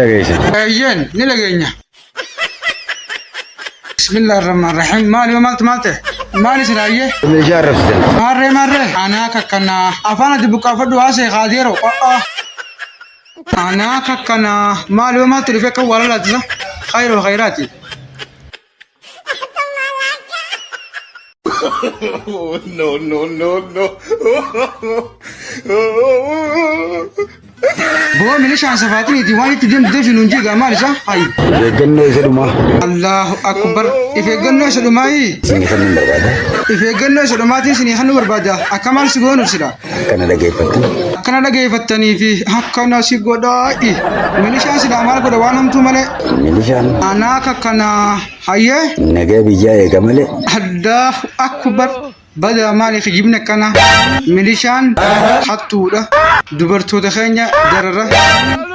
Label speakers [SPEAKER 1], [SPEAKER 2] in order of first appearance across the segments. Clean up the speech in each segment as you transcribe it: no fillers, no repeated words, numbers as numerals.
[SPEAKER 1] Dhageessan.
[SPEAKER 2] Eeyyeen ni dhageenya. Bismillah ar-Rahmaan Rahiim. Maali yoo maaltu maal ta'e? Maali silaayyee?
[SPEAKER 1] Meeshaa arrabsitan.
[SPEAKER 2] Maarree maarree. Anaa kakkanaa. Afaan ati buqqaafadhu haasee kaadeeroo. Qo'aa. Anaa kakkanaa. Maali yoo maaltu dhufe akka waa lalaatisa? Khayroo khayraati.
[SPEAKER 3] No, no, no, no.
[SPEAKER 2] Boo milishaan safaatiniiti waan itti deemtu deefi nuun jigaa maal isa? Hayi.
[SPEAKER 1] Of eeggannoo isa dhumaa.
[SPEAKER 2] Allahu akbar. If eeggannoo isa dhumaayi.
[SPEAKER 1] Isin kennuun barbaada.
[SPEAKER 2] If eeggannoo isa dhumaatiin isinii kennuu barbaada. Akka maal si goonuuf sila?
[SPEAKER 1] Akkana dhageeffattan.
[SPEAKER 2] Akkana dhageeffattanii fi akkana si godhaa'i. Milishaan silaa maal godha waan hamtuu malee.
[SPEAKER 1] Milishaan
[SPEAKER 2] Anaa kakkanaa hayyee.
[SPEAKER 1] nagaa biyyaa eega malee
[SPEAKER 2] Allahu akbar. Badaa maali kijibni akkana. Milishaan hattuudha. Dubartoota keenya darara.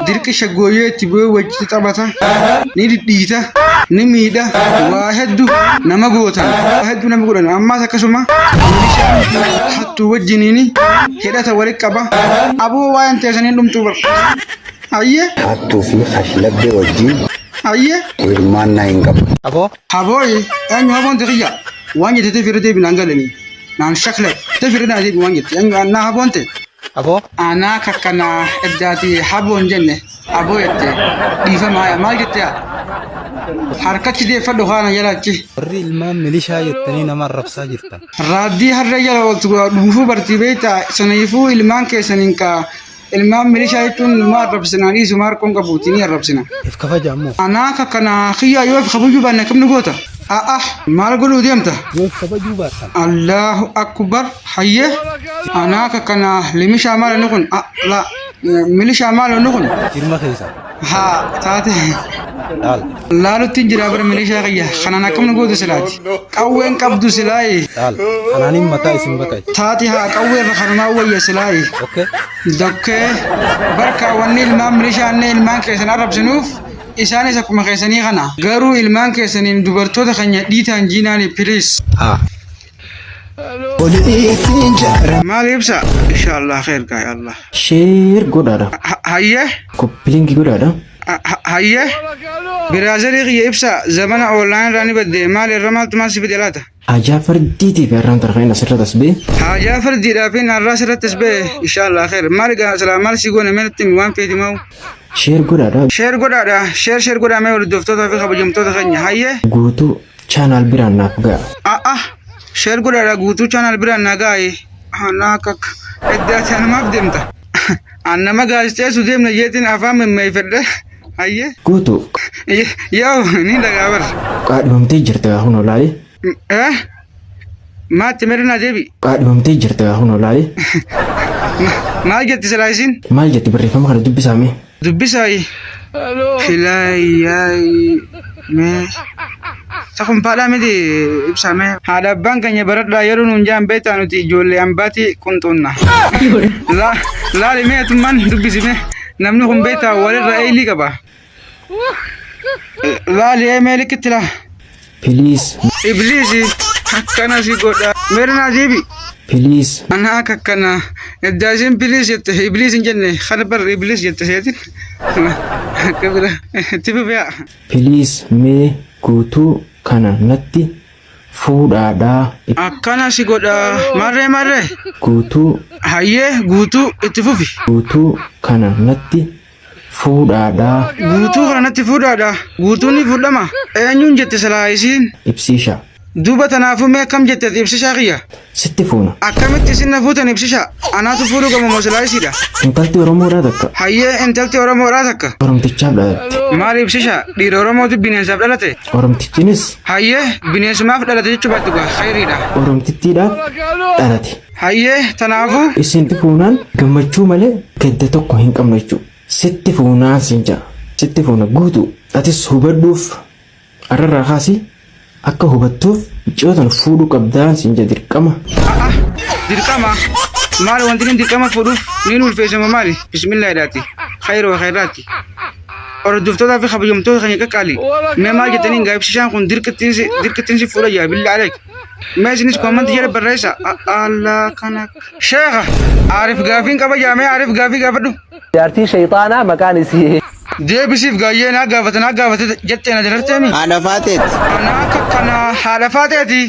[SPEAKER 2] Dirqi shaggooyyee itti bu'ee wajji taphata. Ni dhidhiita. Ni miidha. Waa hedduu nama gootan. Waa hedduu nama godhan. Ammaas akkasuma milishaan hattuu wajjiniin hidhata walitti qaba. Aboo waa'een teessaniin dhumtuu bar. Hayyee.
[SPEAKER 1] Hattuu fi kashlabbee wajjin
[SPEAKER 2] Hayyee.
[SPEAKER 1] hirmaannaa hin qabu.
[SPEAKER 4] Aboo.
[SPEAKER 2] Habooyi eenyu haboon tiyya waan jette teef irra deebi naan galanii naan shakle teef irra naa deebi waan jette eenyu annaa haboon te.
[SPEAKER 4] Aboo.
[SPEAKER 2] Anaa kakkanaa eddaati haboon jenne aboo jette dhiifama haya maal jette yaa harkachi deeffadhu kaana jalaachi.
[SPEAKER 4] Warri ilmaan milishaa jettanii nama arrabsaa jirtan.
[SPEAKER 2] Raaddii harree jala ooltu dhuufuu bartii beektaa saniifuu ilmaan keessaniin kaa Ilmaan milishaa jechuun numa arrabsina dhiisu maarqoon qabuuti ni arrabsina.
[SPEAKER 4] If kabaja ammoo.
[SPEAKER 2] Anaa ka kana kiyyaa yoo if kabajuu baanne akkam nu goota? A'a maal godhuu deemta?
[SPEAKER 4] Yoo if kabajuu baattan.
[SPEAKER 2] Allahu akbar hayyee anaa ka kana limishaa maal inni kun la milishaa maal inni kun
[SPEAKER 4] Jirma keessa.
[SPEAKER 2] haa taate
[SPEAKER 4] Laal.
[SPEAKER 2] laalutti hin jiraa bara milishaa kiyya kanaan akkam nu gootu silaati qawween qabdu silaayi
[SPEAKER 4] Laal. Kanaanin mataa isin baqachi.
[SPEAKER 2] taati haa qawwee irra kanumaa wayya silaayi
[SPEAKER 4] Okay.
[SPEAKER 2] Dokkee barkaa wanni ilmaan milishaanne ilmaan keessan arrabsinuuf isaanis akkuma keessanii kana garuu ilmaan keessaniin dubartoota keenya dhiitaan jiinaani piliis.
[SPEAKER 4] Haa.
[SPEAKER 2] Maal ibsa? Inshaallah kheer gaa ya Allah.
[SPEAKER 5] Sheer godhaadha.
[SPEAKER 2] Hayyee
[SPEAKER 5] Koppiliinki godhaadha.
[SPEAKER 2] Hayyee biraazarii kiyya ibsa zamana online irraa ni badde maal irra maaltu maal si fide laata?
[SPEAKER 5] Haajaa fardiitiif har'aan tana kan asirratti as ba'e.
[SPEAKER 2] Haajaa fardiidhaaf inni har'aa sirratti as ba'e inshaallah kheer maal gaa silaa maal si goone mee natti himi waan feeti moo?
[SPEAKER 5] Sheer godhaadha.
[SPEAKER 2] Sheer godhaadha sheer sheer godhaa mee hordoftootaa fi kabajamtoota keenya hayyee.
[SPEAKER 5] Guutuu chaanaal biraan naaf ga'a.
[SPEAKER 2] A'a sheer godhaadha guutuu chaanaal biraan naa ga'e. Anaa akka edda ati anumaaf deemta. An nama gaazexeessu deemna jeetiin afaan mimmeeffadhe. Hayyee.
[SPEAKER 5] Guutuu.
[SPEAKER 2] Yoo ni dhagaa bar.
[SPEAKER 5] Qaadhimamtee jirta kunoo laali.
[SPEAKER 2] Eh? Maatti mere naa deebi.
[SPEAKER 5] Qaadhimamtee jirta kunoo laali.
[SPEAKER 2] Maal jetti silaa isiin?
[SPEAKER 5] Maal jetti barreeffama kana dubbisaa mee?
[SPEAKER 2] Dubbisaayi. Filaayi mee. Sakun paadhaa miti ibsaa mee. Haadha abbaan keenya baradhaa yeroo nuun jaan beektaa nuti ijoollee ambaati qunxuunna. Laali mee atummaan dubbisi mee. Namni kun beektaa walirra eeyilii qaba. Laali ee mee likkitti laa.
[SPEAKER 5] Please.
[SPEAKER 2] Ibliisi akkana si godha. Meera naa deebi.
[SPEAKER 5] Please.
[SPEAKER 2] Ana akka akkana. Eddaa isheen please jette ibliis hin jenne kana bar ibliis jette seetin. Akka bira itti fufee.
[SPEAKER 5] Please mee guutuu kana natti fuudhaadhaa.
[SPEAKER 2] Akkana si godha. Marree marree.
[SPEAKER 5] Guutuu.
[SPEAKER 2] Hayyee guutuu itti fufi.
[SPEAKER 5] Guutuu kana natti fuudhaadhaa.
[SPEAKER 2] Guutuu kana natti fuudhaadha. Guutuun ni fuudhama. Eenyuun jette silaa isiin?
[SPEAKER 5] Ibsiisha.
[SPEAKER 2] Duuba tanaafuu mee akkam jette ati ibsishaa kiyya?
[SPEAKER 5] Sitti fuuna.
[SPEAKER 2] Akkamitti isin na fuutan ibsishaa? Anaatu fuudhuu qaba moo silaa isiidha?
[SPEAKER 5] Intalti Oromoodhaa takka.
[SPEAKER 2] Hayyee intalti Oromoodhaa takka.
[SPEAKER 5] Oromtichaaf dhalatte.
[SPEAKER 2] Maali ibsishaa? Dhiira Oromootu bineensaaf dhalate?
[SPEAKER 5] Oromtichinis.
[SPEAKER 2] Hayyee bineensumaaf dhalate jechuu baattu gaa khayriidha.
[SPEAKER 5] Oromtittiidhaaf dhalate.
[SPEAKER 2] Hayyee tanaafuu.
[SPEAKER 5] Isin fuunaan gammachuu malee gadda tokko hin qabnu jechuudha. Sitti fuunaan siin ja'a. Sitti fuuna guutuu. Atis hubadhuuf arrarraa kaasi akka hubattuuf mucayyoo tana fuudhuu qabdaan siin ja'a dirqama.
[SPEAKER 2] A'a dirqama maali wanti inni dirqama fuudhuuf niin ulfeessama maali bismillah jedhaati khayri wa khayraati hordoftootaa fi kabajamtoota keenya qaqqaali mee maal jettaniin gaa ibsishaan kun dirqittiin si fuudha jaa billaa aleek Mee isinis koomantii jala barreessa. Allah kana. Sheekha Aarif gaafiin qaba jaa mee Aarif gaafii gaafadhu.
[SPEAKER 6] Jaartii sheyxaanaa maqaan isii.
[SPEAKER 2] Deebisiif gaayyee naa gaafate naa gaafate jettee na dararteemi.
[SPEAKER 6] Haadha faateeti.
[SPEAKER 2] Kana akka kana haadha faateeti.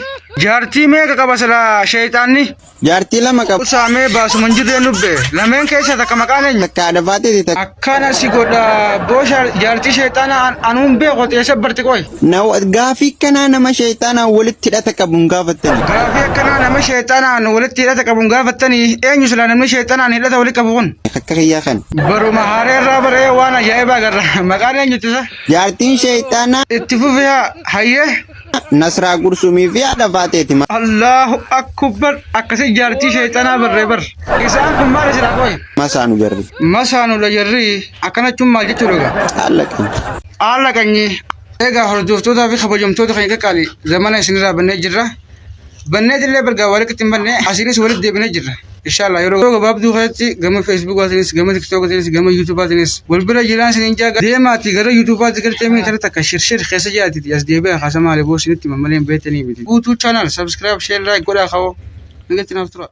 [SPEAKER 2] Jaartii meeqa qaba silaa sheeyxaanni?
[SPEAKER 6] Jaartii lama qaba.
[SPEAKER 2] Usaamee baasuma hin jirreen lubbe. Lameen keessa takka maqaan eenyu?
[SPEAKER 6] Takka haadha faateeti takka.
[SPEAKER 2] Akkana si godha boosha jaartii sheeyxaana anuun beeku eessa barti qoy.
[SPEAKER 6] Na gaafii kanaa nama sheeyxaanaan walitti hidhata qabu hin gaafattani.
[SPEAKER 2] Gaafii akkanaa nama sheeyxaanaan walitti hidhata qabu hin gaafattanii eenyu silaa namni sheeyxaanaan hidhata walitti qabu kun?
[SPEAKER 6] Akka kiyyaa kana.
[SPEAKER 2] Baruma haaree irraa baree waan ajaa'ibaa agarra. Maqaan eenyutti isa?
[SPEAKER 6] Jaartiin sheeyxaanaa
[SPEAKER 2] Itti fufi haa hayyee.
[SPEAKER 6] Nasraa Gursumii fi haadha faateeti.
[SPEAKER 2] Allahu akbar akkasii jaartii sheeyxanaa barree bar. Isaan kun maal silaa qoy?
[SPEAKER 6] Masaanu jarri.
[SPEAKER 2] Masaanudha jarri akkana jechuun maal jechuudha egaa?
[SPEAKER 6] Haala qanyi.
[SPEAKER 2] Haala qanyii. Egaa hordoftootaa fi kabajamtoota keenya qaqqaali zamana isinirraa bannee jirra. Banneetillee bargaa walitti hin banne asiinis walitti deebinee jirra. Inshallah yeroo gabaabduu keessatti gama Feesbuukaatiinis gama Tiktookaatiinis gama Yuutuubaatiinis wal bira jiraan isiniin jaa deemaati gara Yuutuubaatti galtee miitara takka shirshir keessa jaatiti as deebi'a kaasa maali boo isinitti mammalee hin beektanii miti. Guutuu channel subscribe share like godhaa ka'oo. Nagatti naaf tura.